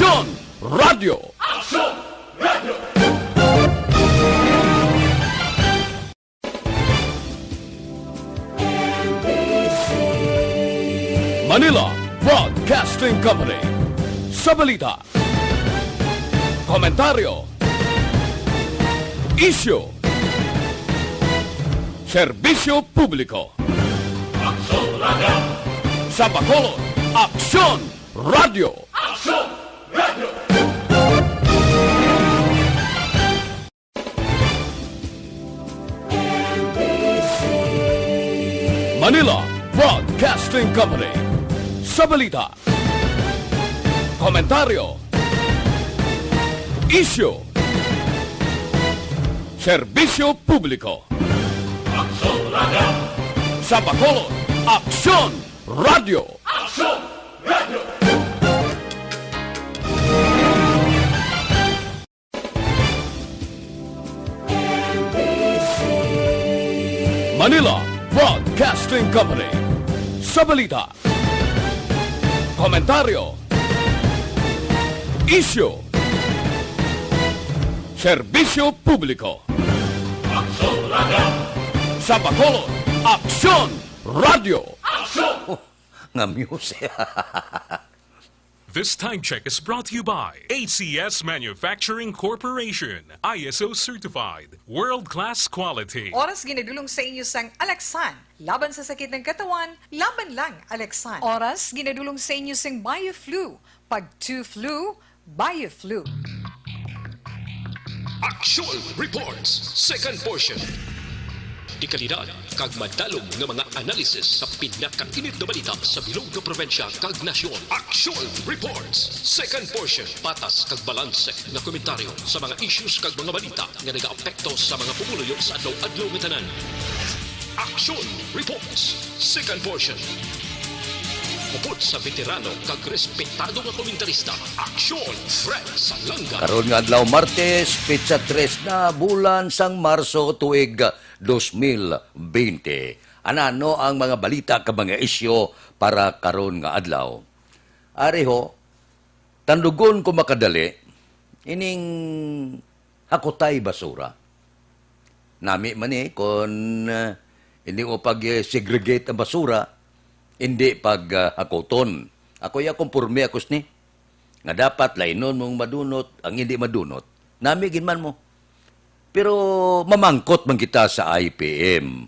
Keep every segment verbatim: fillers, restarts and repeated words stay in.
Aksyon Radio. Manila Broadcasting Company. Sa balita, komentaryo, isyu, serbisyo publiko. Sa Bacolod, Aksyon Radio. Manila Broadcasting Company. Sa balita, komentaryo, isyu, serbisyo publiko. Sa Bacolod, Aksyon Radio. Manila Broadcasting Company. Sa balita, komentaryo, isyu, serbisyo publiko. Sa Bacolod, Aksyon Radio. Nga music. This time check is brought to you by A C S Manufacturing Corporation, I S O certified, world-class quality. Oras ginadulong sa inyo sang Alaxan. Laban sa sakit ng katawan, laban lang Alaxan. Oras ginadulong sa inyo sang Bioflu. Pag two flu, Bioflu. Action Reports, second portion. Dekalidad kag madalom nga mga analysis sa pinakainit nga balita sa bilog nga probinsya kag nasyon. Action Reports, second portion. Patas kag balanse nga komentaryo sa mga issues kag mga balita nga nagaapekto sa mga pumuluyo sa adlaw-adlaw nga tanan. Action Reports, second portion. Upod sa veterano kag respetado nga komentarista, Action Fred Salanga. Karon nga adlaw, Martes, petsa tres na, bulan sang Marso, tuig dos mil bente. Anano ang mga balita kag mga isyu para karon nga adlaw? Ari ho, tandugon ko makadali ining hakutay basura. Nami man ni kon, ah, hindi mo pag-segregate ang basura, hindi pag, ah, hakuton. Ako ya, konporme ako sini nga dapat lainon mong madunot ang hindi madunot. Nami gid man mo. Pero mamangkot man kita sa I P M.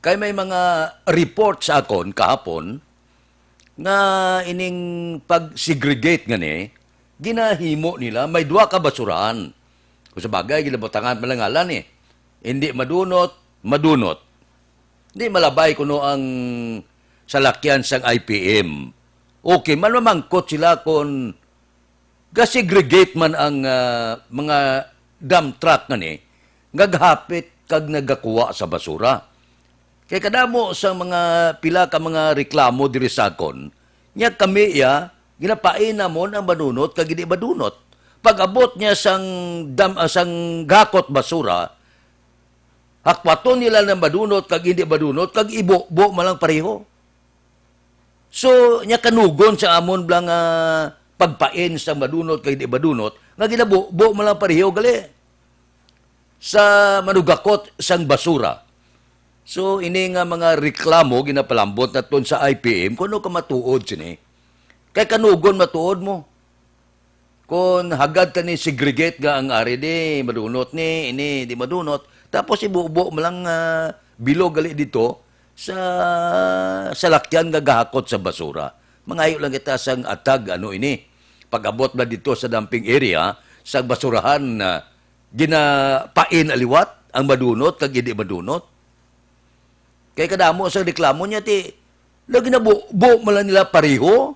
Kay may mga report sa akon kahapon nga ining pag-segregate nga ni, ginahimo nila may duha ka basurahan. Kung sa bagay, ginabutangan pa lang ngalan eh. Hindi madunot, madunot. Di malabay kuno ang salakyan sang I P M. Okay, man mamangkot sila kung ga-segregate man ang, ah, mga dump truck nga ni, nga gahapit kag nagakuha sa basura. Kay kadamo sa mga pila ka mga reklamo diri sa akon, nya kami iya, ginapain namon ang madunot kag hindi madunot. Pag-abot niya sang dam-, ah, sang gakot basura, hakwaton nila ng madunot kag hindi madunot kag ibubo man lang pareho. So, nya kanugon sa amon bala nga pagpain sa madunot kag hindi madunot, nga ginabubo man lang pareho gali sa manugakot sang basura. So, ini nga mga reklamo ginapalambot naton sa I P M, kung ano ka matuod sini. Kay kanugon matuod mo. Kung hagad ta ni segregate nga ang ari di madunot ni, ini di madunot, tapos ibubo mo lang, ah, bilog gali dito sa salakyan nga gahakot sa basura. Mangayo lang kita sang atag, ano ini. Pag-abot na dito sa dumping area, sa basurahan, ah, ginapain aliwat ang madunot kag hindi madunot. Kay kadamo sang reklamo niya, ti, lagi na bu-, bu-, mo lang nila pareho.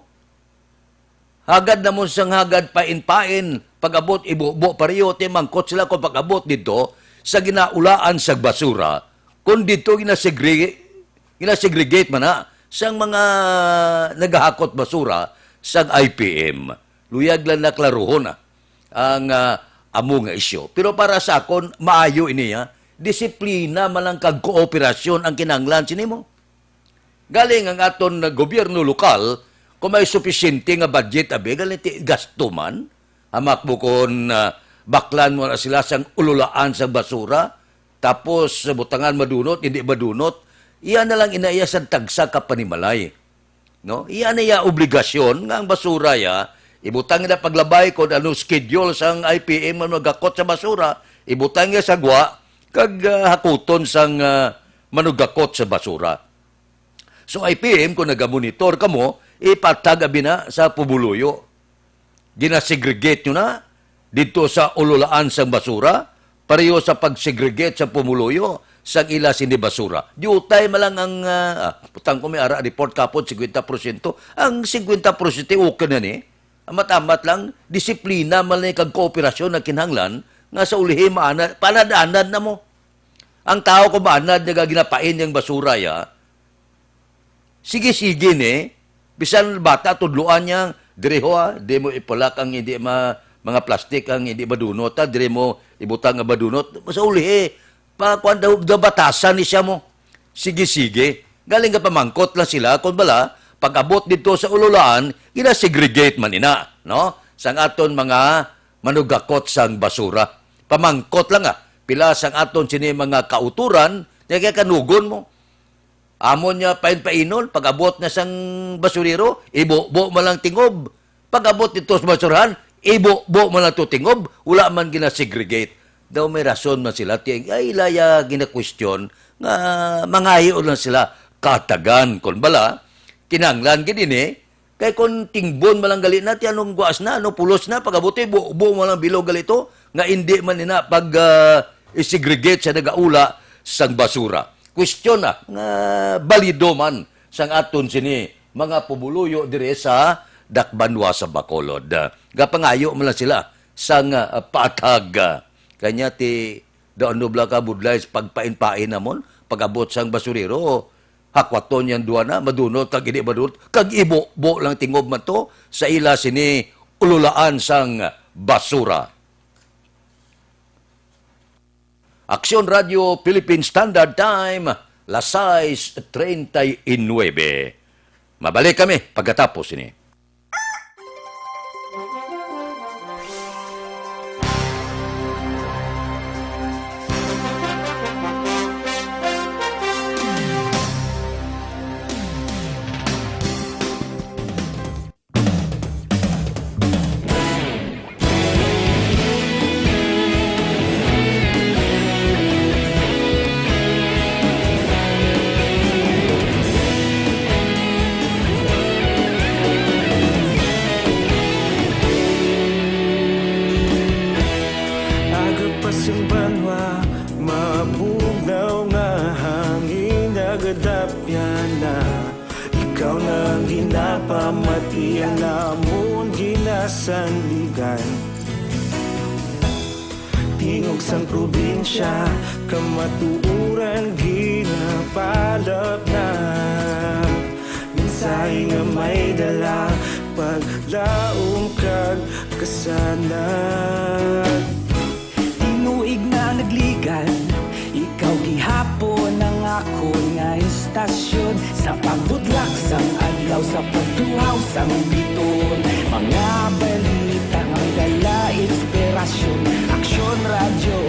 Hagad namon sang hagad pain-pain, pag-abot ibubo pareho, ti mangkot sila kung pag-abot dito sa ginaulaan sa basura, kung dito ginasegre-, ginasegregate man na sang mga nagahakot basura sa I P M. Luyag lang na klaruhon na ang, ah, amo nga isyu. Pero para sa akon, maayo ini, ha. Disiplina man lang kag kooperasyon ang kinahanglan sini mo. Galing ang aton gobyerno lokal, Kung may supisyente nga budget, abi, gali ti gasto man. Hamak mo kon, ah, baklan mo na sila sang ululaan sang basura, tapos, ah, butangan madunot, hindi madunot, iya na lang ina iya sang tagsa ka panimalay. No? Iya na iya obligasyon nga ang basura ya, ibutang na paglabay kung ano schedule sang I P M nga nagakot sa basura, ibutang niya sa gwa, kag, ah, hakuton sang, ah, manugakot sa basura. So, I P M, kung nagamonitor kamo, ipatag abi na sa pumuluyo. Ginasegregate nyo na dito sa ululaan sang basura, pareho sa pag-segregate sa pumuluyo sang ila sini basura. Diutay man lang ang, ah, ah, butang ko may ara report kapon, singkwenta porsyento. Ang singkwenta porsyento, okay na ni. Amat-amat lang, disiplina man lang kag kooperasyon na kinahanglan nga sa ulihi maanad, panad-anad na mo. Ang tao ko maanad nga ginapain yang basura ya, sige-sige ni, bisan bata, tudloan niya, "Diri ho, ah, di mo ipulak ang hindi ma-, mga plastic ang hindi madunot, ah, diri mo ibutang ang madunot." Sa ulihi, pa, kuwan daw, daw batasan ni siya mo. Sige-sige. Galing nga pamangkot lang sila, kung bala, pag-abot dito sa ululaan, gina-segregate man ina, no? Sang aton mga manugakot sang basura. Pamangkot lang, ah. Pila sang aton sini mga kauturan, nga kaya kanugon mo. Amon niya pain-painon, pag-abot na sang basurero, ibubo man lang tingob. Pag-abot dito sa basurahan, ibubo man lang to tingob, wala man gina-segregate. Daw may rason man sila, ti-, ay, ila ya gina-question nga mangayo lang sila katagan. Kon bala, kinahanglan gid ini, kay kon tingbon man lang gali na, ti anong guas na, ano, pulos na, pag-abot, eh, bu-, buo man lang bilog gali to, nga indi man ina pag, ah, i-segregate sa nagaula sang basura. Question na, nga balido man sang aton sini, mga pumuluyo dire sa Dakbanwa sa Bacolod. Gapangayo man lang sila sang, ah, paatag. Kanya ti, daon nubla ka budlay sa pagpain-pain namon, pag-abot sang basurero, hakwaton yang duha na, madunot kag hindi madunot, kag ibubo lang tingob man to sa ila sini ululaan sang basura. Aksyon Radio Philippine Standard Time, las sais treinta y nueve. Mabalik kami pagkatapos ini. Aga pa sing banwa, mabugnaw nga hangin nagadapyan na. Ikaw na ang ginapamatian namon, ginasandigan. Tingog sang probinsya, kamatuoran ginapalapnap. Mensahe nga may dala, paglaom kag kasanag. Tinuig na nagligan, ikaw gihapon ang akon nga istasyon. Sa pagbudlak sang adlaw, sa pagtuhaw sang biton, mga balita nga may dala inspirasyon. Aksyon Radyo,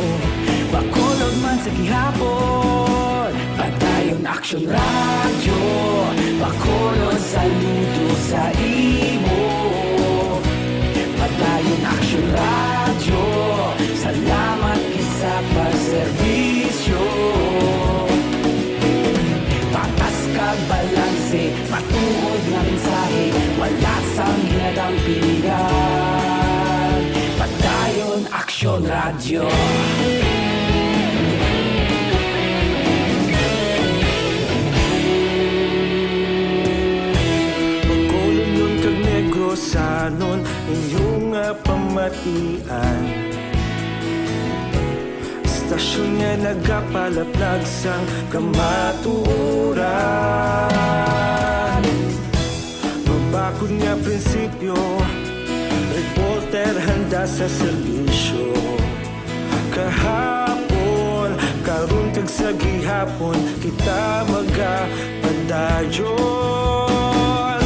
Bacolod man sa gihapon. Padayon Aksyon Radyo, Bacolod, saludo sa imo. Padayon Aksyon Radyo, salamat gid sa pagserbisyo. Patas kag balanse, matuod nga mensahe, wala sang ginadampingan. Padayon Aksyon Radyo. Bacolodnon kag Negrosanon, inyo nga pamatian. Istasyon nga nagapalaplag sang kamatuoran. Mabakod nga prinsipyo, reporter handa sa serbisyo. Kahapon, karon kag sa gihapon, kita magapadayon.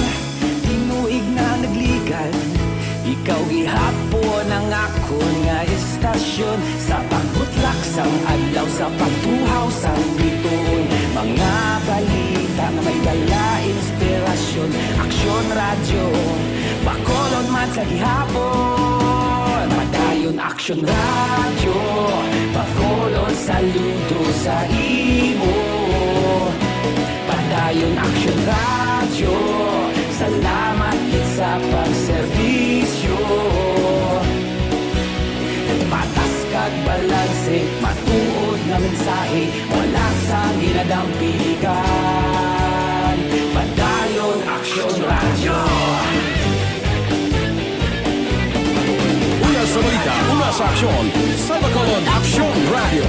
Tinuod Ikaw gihapon ang akon nga estasyon, sa pagbutlak sang adlaw, sa pagtuhaw sang bituon, mga balita nga may dala inspirasyon. Aksyon Radyo, Bacolod man sa gihapon. Padayon Aksyon Radyo, Bacolod saludo sa imo. Padayon Aksyon Radyo, salamat gid sa pagserbisyo. Patas kag balanse, matuod nga mensahe, wala sang ginadampingan. Padayon Aksyon Radyo. Una sa balita, una sa aksyon, sa Bacolod Aksyon Radyo.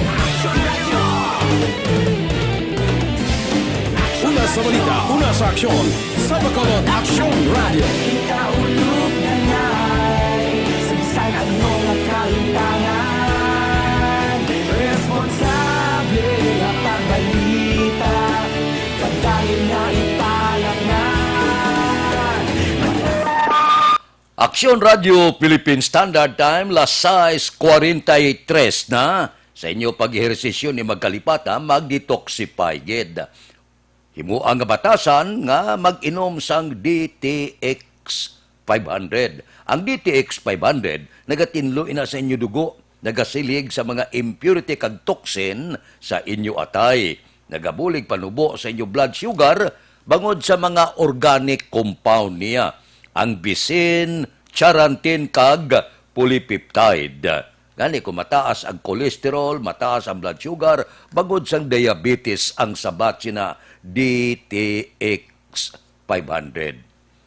Una sa balita, una sa aksyon, sa Bacolod Aksyon Radyo. Kita ulog na nay, sa bisan ano nga kalimtangan, responsable nga pagbalita, padayon nga ipalaknan. Aksyon Radyo Philippine Standard Time, las sais cuarenta y tres na. Sa inyo pag-ehersisyo ni magkalipata, mag-detoxify gid. Himoa nga batasan nga mag-inom sang D T X five hundred. Ang D T X five hundred nagatinlo ina sa inyo dugo, nagasilig sa mga impurity kag toxin sa inyo atay, nagabulig panubo sa inyo blood sugar bangod sa mga organic compound niya, ang bisin, charantin kag polypeptide. Gani, kung mataas ang cholesterol, mataas ang blood sugar, bangod sang diabetes, ang sabat sina D T X five hundred.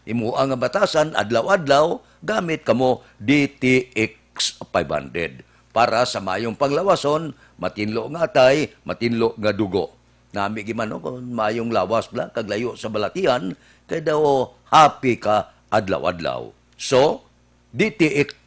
Imoha nga batasan adlaw-adlaw, gamit kamo D T X five hundred. Para sa mayong panglawason, matinlo nga atay, matinlo nga dugo. Nami gid man, no, kung mayong lawas bala, kag layo sa balatian, kay daw happy ka adlaw-adlaw. So, D T X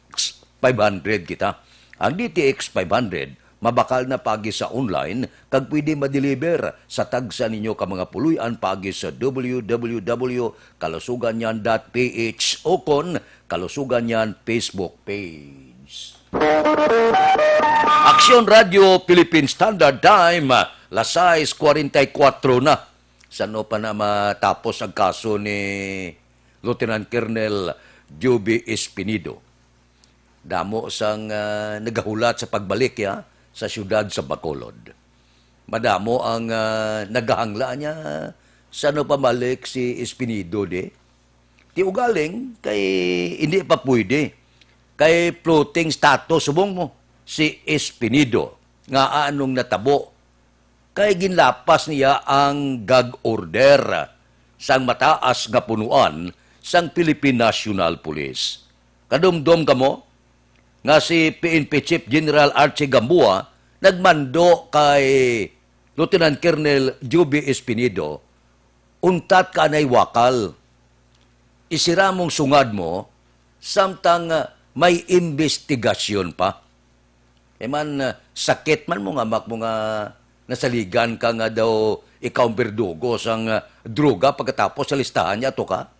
five hundred kita. Ang D T X five hundred mabakal na paagi sa online kag pwede ma-deliver sa tagsa ninyo ka mga puloy-an paagi sa W W W kalusugan niyan dot P H o kon Kalusugan Niyan Facebook page. Aksyon Radyo Philippine Standard Time, las sais cuarenta y cuatro na. San-o pa na matapos ang kaso ni Lieutenant Colonel Joby Espinido? Damo sang, ah, nagahulat sa pagbalik ya sa siyudad sa Bacolod. Madamo ang, ah, nagahangla niya, san-o pa mabalik si Espinido di? Ti ugaling kay hindi pa pwede. Kay floating status subong mo si Espinido nga anong natabo kay ginlapas niya ang gag order sang mataas nga punuan sang Philippine National Police. Kadumdom kamo nga si P N P Chief General Archie Gamboa nagmando kay Lieutenant Colonel Joby Espinido, untat ka anay wakal. Isira mong sungad mo, samtang, ah, may imbestigasyon pa. Kay man, ah, sakit man mo nga, mak mo nga nasaligan ka nga daw ikaw ang berdugo sang, ah, droga pagkatapos sa listahan niya, ato ka?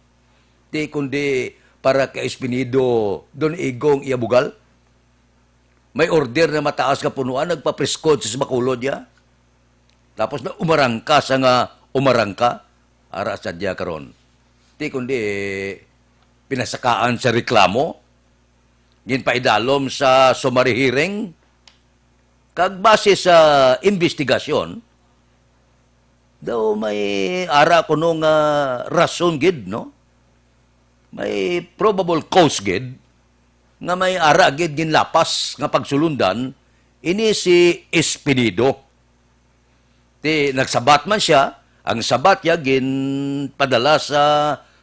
Di kundi para kay Espinido, Don Igong iya bugal? May order na mataas nga punuan, nagpapriskod sa Bacolod ya. Tapos na umarangka sa nga umarangka, ara sa diya karon. Di kundi pinasakaan sa reklamo, ginpaidalom sa summary hearing, kag base sa investigasyon, daw may ara kuno nga rason gid, no? May probable cause gid nga may ara gid ginlapas nga pagsulundan ini si Espinido. Ti nagsabat man sia, ang sabat niya ginpadala sa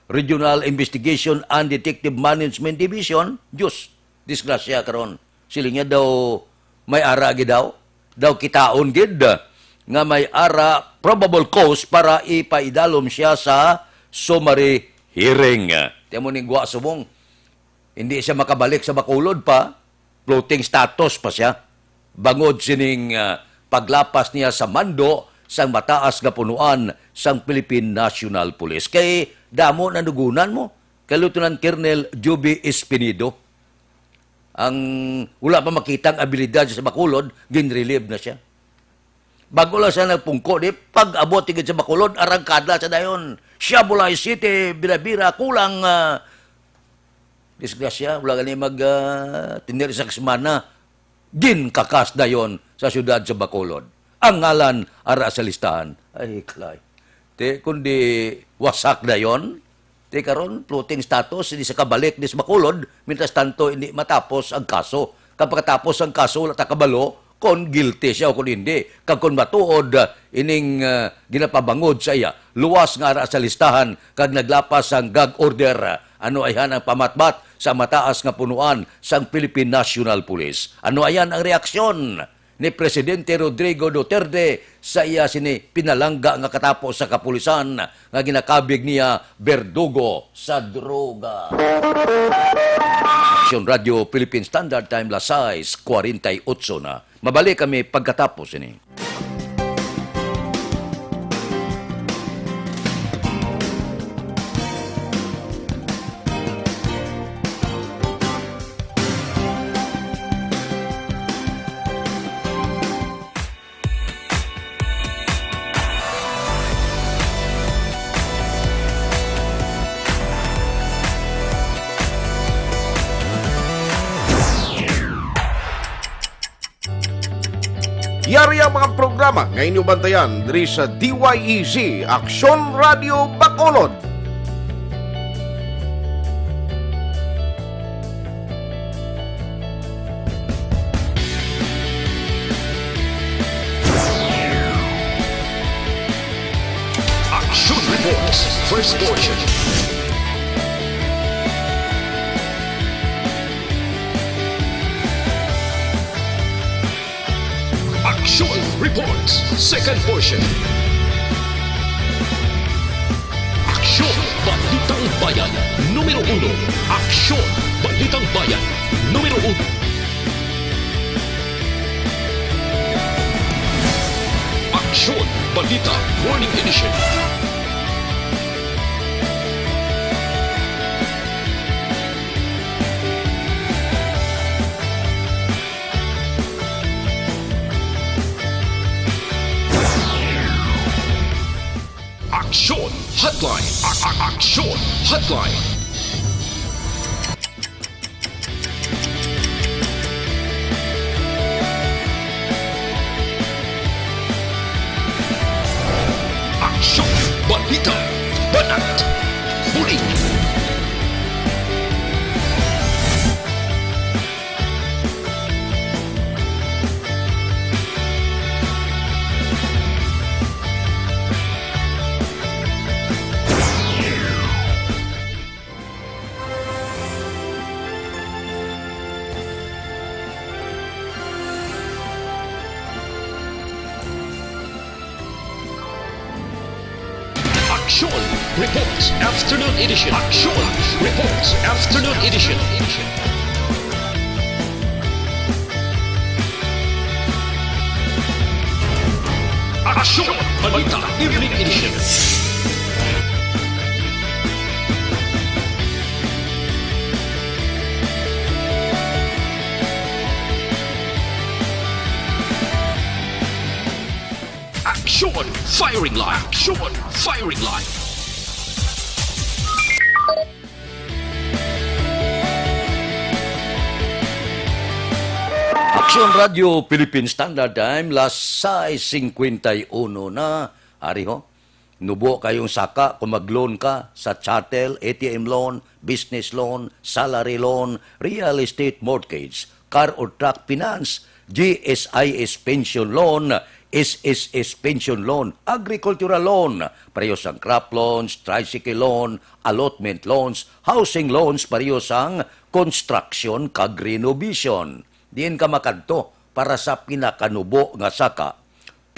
Regional Investigation and Detective Management Division. Diyos, disgrasya karon. Siling niya daw may ara gid daw. Daw kitaon gid nga may ara probable cause para ipaidalom siya sa summary hearing. Ti amo ning gwa subong. Hindi siya makabalik sa Bacolod pa, floating status pa siya, bangod sining, ah, paglapas niya sa mando sang mataas nga punuan sang Philippine National Police. Kay damo nanugunan mo, kay Lieutenant Colonel Joby Espinedo. Ang wala pa makita ang abilidad sa Bacolod, ginrelieve na siya. Bago lang siya nagpungko, di, pag-abot tigid sa Bacolod, arangkada siya dayon. Siya, Bulay City, bira-bira, kulang, ah, disgrasya, wala gani mag, ah, tinir isang semana. Ginkakas dayon sa siyudad sa Bacolod ang ngalan ara sa listahan. Ay, klay. Ti, kundi wasak dayon, ti karon, floating status, hindi sa kabalik ni sa Bacolod, mientras tanto, hindi matapos ang kaso. Kag pagkatapos ang kaso, wala ta kabalo kung guilty siya o kung hindi. Kag kung matuod, ah, ining, ah, ginapabangod sa iya, luwas nga ara sa listahan, kag naglapas ang gag order. Ano ayhan ang pamatbat sa mataas nga punuan sang Philippine National Police? Ano ayhan ang reaksyon ni Presidente Rodrigo Duterte sa iya sini pinalangga nga katapo sa kapulisan nga ginakabig niya berdugo sa droga? Aksyon Radyo Philippine Standard Time, las sais cuarenta y ocho na. Mabalik kami pagkatapos ini. Yari ang mga programa nga inyo bantayan diri sa D Y E Z, Aksyon Radio Bacolod. Action Reports, first portion. Action Reports, second portion. Aksyon Balitang Bayan, numero uno. Aksyon Balitang Bayan, numero uno. Aksyon Balita Morning Edition. Aksyon Hotline. A- a- Aksyon Hotline. Aksyon Balita. Banat. Bulig. Aksyon Reports Afternoon Edition. Aksyon Reports Afternoon Edition. Aksyon Balita Evening Edition. Aksyon Firing Line. Aksyon Firing Line. Aksyon Radyo Philippine Standard Time, las sais cincuenta y uno na. Ari ho, nubo kayong saka kung mag-loan ka sa chattel, A T M loan, business loan, salary loan, real estate mortgage, car or truck finance, G S I S pension loan, S S S pension loan, agricultural loan, pareho sang crop loans, tricycle loan, allotment loans, housing loans, pareho sang construction kag renovation. Diin ka makadto para sa pinakanubo nga saka?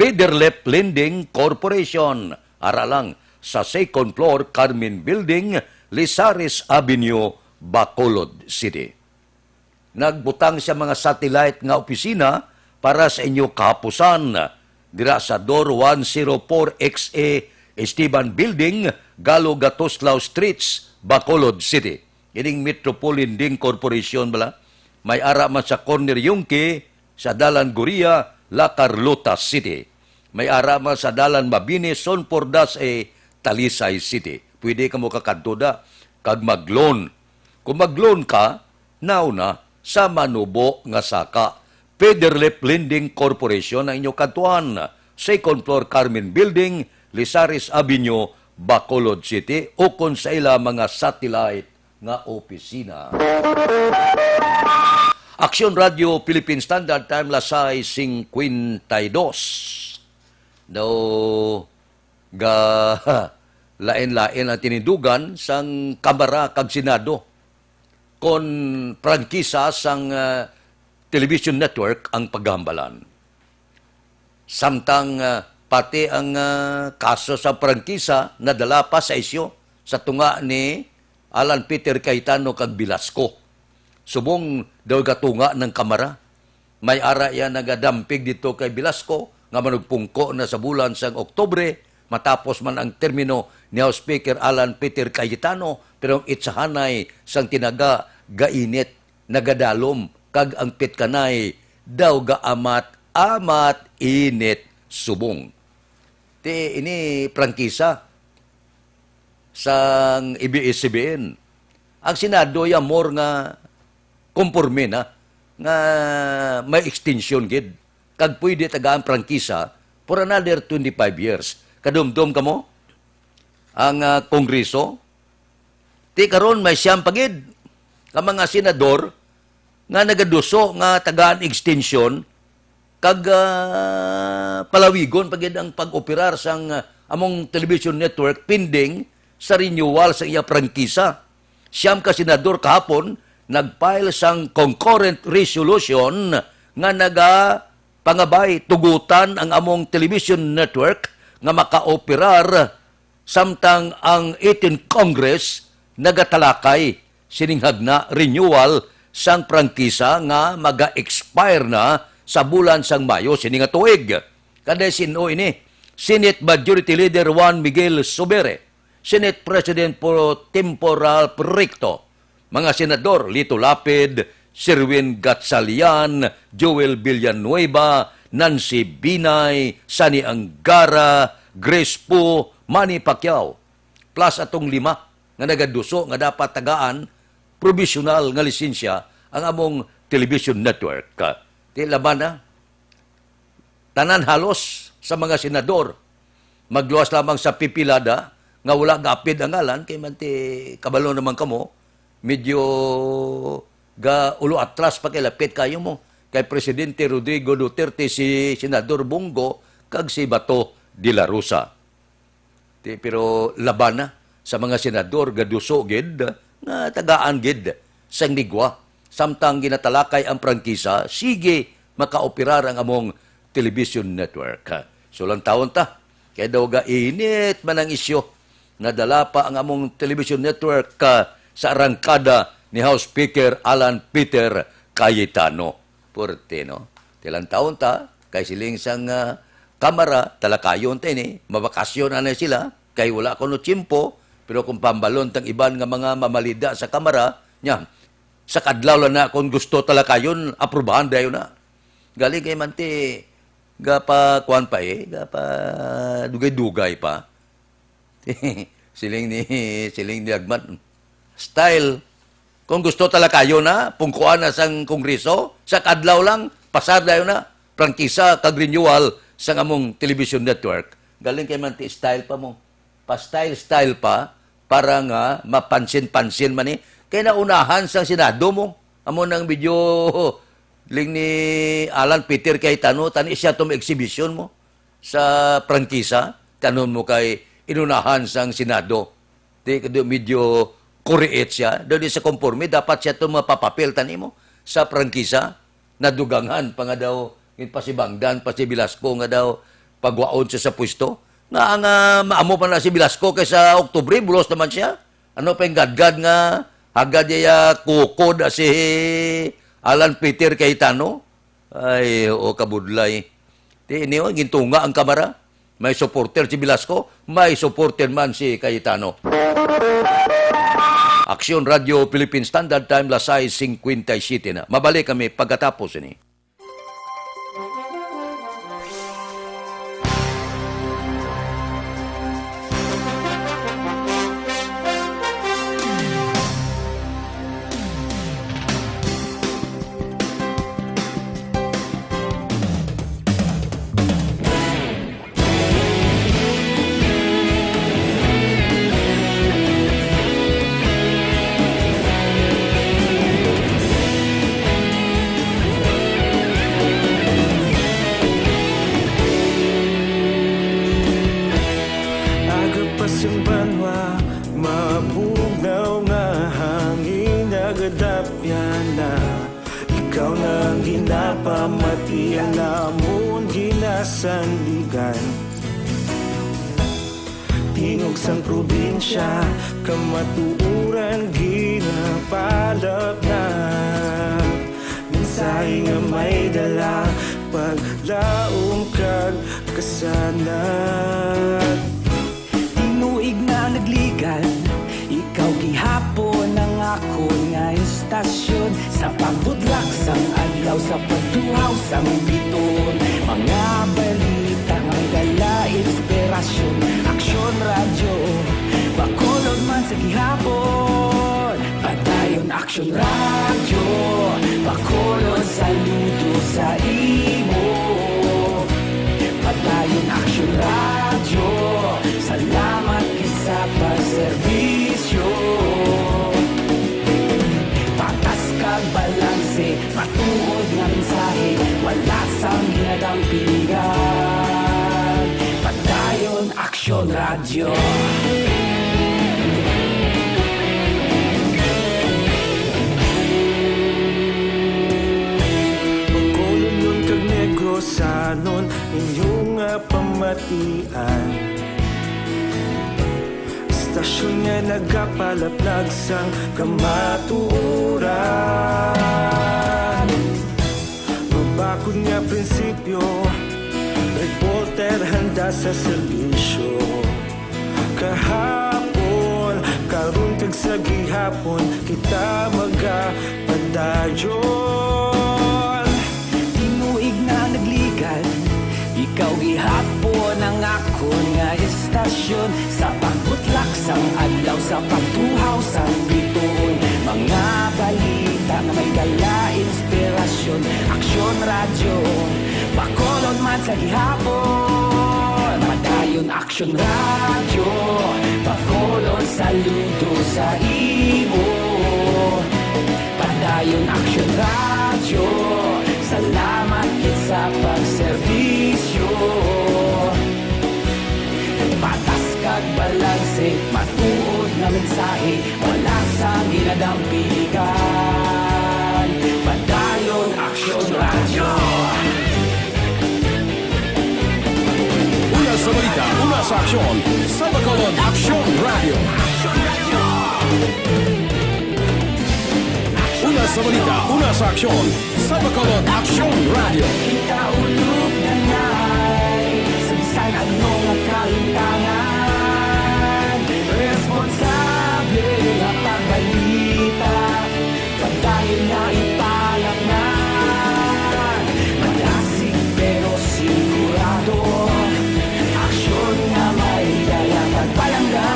Federlip Lending Corporation, ara lang sa second floor, Carmen Building, Lizares Avenue, Bacolod City. Nagbutang sa mga satellite nga opisina para sa inyo kahapusan dira sa Door one zero four X A, Esteban Building, Galo Gatoslao Streets, Bacolod City. Ining Metropole Lending Corporation bala, may ara man sa corner Yungque, sa Dalan Goria, La Carlota City. May ara man sa Dalan Mabini, Son Pordas, eh, Talisay City. Pwede kamo kakadto da kag mag-loan. Kung mag-loan ka, nauna sa manubo nga saka. Federlip Lending Corporation ang inyo kadtuan. Second floor, Carmen Building, Lizares Avenue, Bacolod City, ukon sa ila mga satellite nga opisina. Aksyon Radio Philippine Standard Time, las sais cincuenta y dos. Daw ga lain-lain ang tinindugan sang Kamara kag Senado kon prangkisa sang, ah, television network ang paghambalan. Samtang, ah, pati ang, ah, kaso sa prangkisa nadala pa sa isyu sa tunga ni Alan Peter Cayetano kag Velasco. Subong daw gatunga ng Kamara. May ara iya nagadampig dito kay Velasco nga manugpungko na sa bulan sang Oktubre matapos man ang termino ni House Speaker Alan Peter Cayetano, pero ang itsahanay sang tinaga gainit, nagadalom, kag ang pitkanay daw gaamat-amat init subong. Ti ini prangkisa sang A B S C B N. Ang Senado ya more nga konporme na nga may extension gid kag pwede tagaan prangkisa for another twenty-five years. Kadumdom kamo ang, ah, Kongreso? Ti karon may siyam pa gid ka mga senador nga nagaduso nga tagaan extension kag, ah, palawigon pa gid ang pag-operar sang, ah, among television network pending sa renewal sa iya prangkisa. Siyam ka senador kahapon nag-file sang concurrent resolution nga nagapangabay tugutan ang among television network nga makaoperar samtang ang eighteenth Congress nagatalakay sining hagna renewal sang prangkisa nga maga-expire na sa bulan sang Mayo sini nga tuig. Kanday sin-o ini, Senate Majority Leader Juan Miguel Zubiri, Senate President pro tempore Ralph Recto, mga senador Lito Lapid, Sherwin Gatchalian, Joel Villanueva, Nancy Binay, Sonny Angara, Grace Poe, Manny Pacquiao, plus atong lima nga nagaduso nga dapat tagaan provisional nga lisensya ang among television network. Ti laban na, tanan halos sa mga senador, magluwas lamang sa pipilada nga wala gaapid ang ngalan, kay man ti kabalo naman kamo, medyo ga ulo atras pa kay lapit kayo mo kay Presidente Rodrigo Duterte, si Senador Bong Go, kag si Bato de la Rosa. Ti, pero laban na sa mga senador gaduso gid nga tagaan gid sang ligwa samtang ginatalakay ang prangkisa, sige makaoperar ang among television network. So, lantawon ta, kay daw gainit man ang isyu, nadala pa ang among television network, ah, sa arangkada ni House Speaker Alan Peter Cayetano. Puerte, no? Ti lantawon ta, kay siling sang, ah, Kamara, talakayon ta ini, mabakasyon anay sila, kay wala kuno tiyempo, pero kung pambalon tang iban nga mga mamalida sa Kamara, nya, sa kadlaw lang na kung gusto talakayon, aprubahan dayon na. Galing kay manti, gapa kuan pa eh, gapa dugay-dugay pa. Siling ni, siling ni Agmat, style. Kung gusto talakayon na, pungkuan na sang Kongreso, sa kadlaw lang, pasar dayon na, prangkisa kag renewal sang among television network. Galing kay manti style pa mo. Pa-style-style pa, para nga mapansin-pansin man ni. Kay naunahan sang Senado mo. Amo nang video ling ni Alan Peter Cayetano, tani siya tong exhibition mo sa prangkisa, tanon mo kay inunahan sang Senado. Di, kado medyo kuriit siya. Daw di sa konforme, dapat siya to mapapapel, tani mo, sa prangkisa. Naduganghan pa nga daw, ginpasibangdan pa si Velasco nga daw pagwaon siya sa pwesto. Nga ang, ah, maamo pa na si Velasco kay sa Oktubre, bulos naman siya. Ano pa yung gadgad nga hagad iya kukod si Alan Peter Cayetano? Ay, oo, kabudlay. Di, ini, oh, gintunga ang Kamara. May supporter si Velasco, may supporter man si Cayetano. Aksyon Radio Philippine Standard Time, las sais cincuenta y siete na. Mabalik kami pagkatapos ini. Aga pa sing banwa, mabugnaw nga hangin, nagadapyan na. Ikaw na ang ginapamati, ang amon ginasandigan. Tingog sang probinsya, kamatuoran ginapalapnap. Mensahe nga may dala, paglaom kag kasanag. Tinuig na nagligad, ikaw gihapon ang akon nga istasyon. Sa pagbudlak sang adlaw, sa pagtuhaw sang bituon, mga balita nga may dala inspirasyon. Aksyon Radyo, Bacolod man sa gihapon. Padayon Aksyon Radyo, Bacolod, saludo sa imo. Padayon Aksyon Radyo, salamat gid sa pagserbisyo. Patas kag balanse, matuod nga mensahe, wala sang ginadampigan. Padayon Aksyon Radyo. Bacolodnon kag Negrosanon, inyo nga pamatian. Istasyon nga nagapalaplag sang kamatuoran. Mabakod nga prinsipyo, reporter handa sa serbisyo. Kahapon, karon kag sa gihapon, kita magapadayon. Tinuig na nagligad, ikaw gihapon ang akon nga istasyon. Sa pagbutlak sang adlaw, sa pagtuhaw sang bituon, mga balita nga may dala inspirasyon. Aksyon Radyo, Bacolod man sa gihapon. Padayon Aksyon Radyo, Bacolod, saludo sa imo. Padayon Aksyon Radyo, salamat gid sa pagserbisyo. Patas kag balanse, matuod nga mensahe, wala sang ginadampigan. Padayon Aksyon Radyo. Una sa balita, una sa aksyon, sa Bacolod Aksyon Radyo. Una sa balita, una sa aksyon, sa Bacolod Aksyon Radyo. Kita ulog na nay, sa bisan ano nga kalintangan, responsable nga pagbalita. Padayon nga ipalapngan, malasig pero sigurado. Aksyon nga may dala pagpalangga.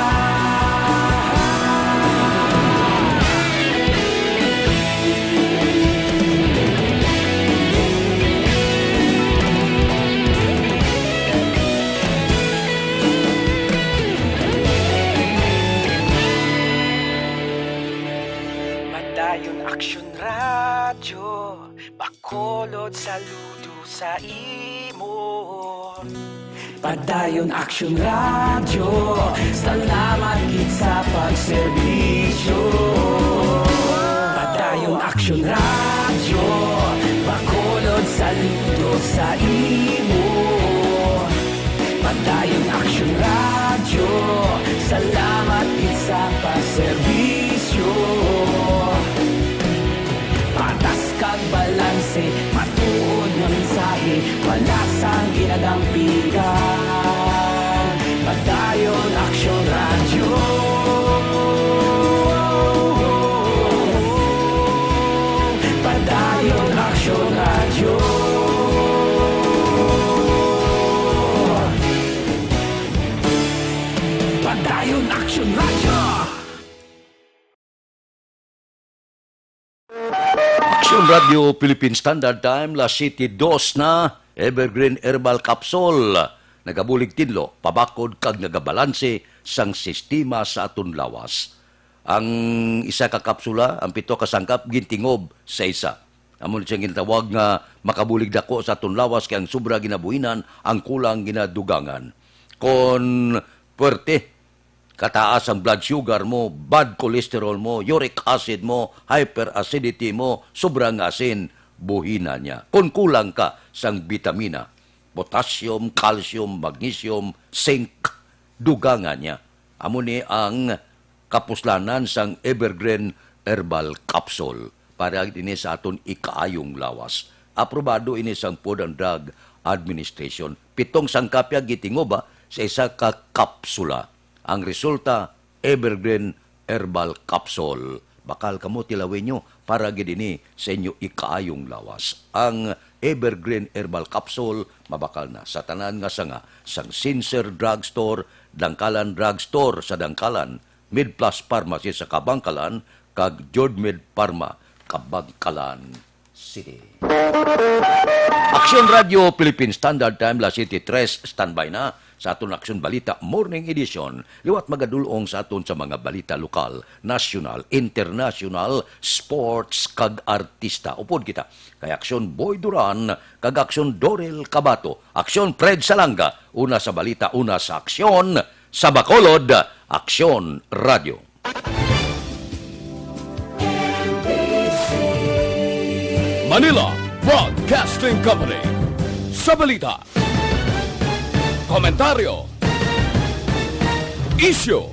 Padayon Aksyon Radyo, Bacolod, saludo sa imo. Padayon Aksyon Radyo, salamat gid sa pagserbisyo. Padayon Aksyon Radyo, Bacolod, saludo sa imo. Padayon Aksyon Radyo, salamat gid sa pagserbisyo. Patas kag balanse, matuod nga mensahe, wala sang ginadampigan. Padayon Aksyon Radyo. Aksyon Radio Philippine Standard Time, las siyete dos na, Evergreen Herbal Capsule. Nagabulig tinlo, pabakod kag nagabalanse sang sistema sa aton lawas. Ang isa ka kapsula, ang pito ka sangkap, gintingob sa isa. Amo ni siyang ginatawag nga makabulig dako sa aton lawas, kay ang sobra ginabuhinan, ang kulang ginadugangan. Kon puwerte, kataas ang blood sugar mo, bad cholesterol mo, uric acid mo, hyperacidity mo, sobra nga asin, buhina niya. Kon kulang ka sang bitamina, potassium, calcium, magnesium, zinc, dugangan niya. Amo ni ang kapuslanan sang Evergreen Herbal Capsule para ini sa aton ikaayong lawas. Aprobado ini sang Food and Drug Administration. Pitong sangkapya gitingoba sa isa ka kapsula. Ang resulta, Evergreen Herbal Capsule. Bakal kamo tilawin nyo para gid ini sa inyo ikaayong lawas. Ang Evergreen Herbal Capsule mabakal na sa tanan nga sanga, sang Sincere Drugstore, Dangkalan Drugstore sa Dangkalan, MedPlus Pharmacy sa Kabangkalan, kag Jordmed Pharma, Kabangkalan City. Aksyon Radio Philippine Standard Time, las siyete tres, standby na sa aton Aksyon Balita Morning Edition. Liwat magadulong sa aton sa mga balita lokal, nasyonal, internasyonal, sports, kag artista. Upod kita kay Aksyon Boy Duran kag Aksyon Dorel Cabato, Aksyon Fred Salanga, una sa balita, una sa aksyon, sa Bacolod, Aksyon Radio. Manila Broadcasting Company. Sa balita, komentaryo, isyu,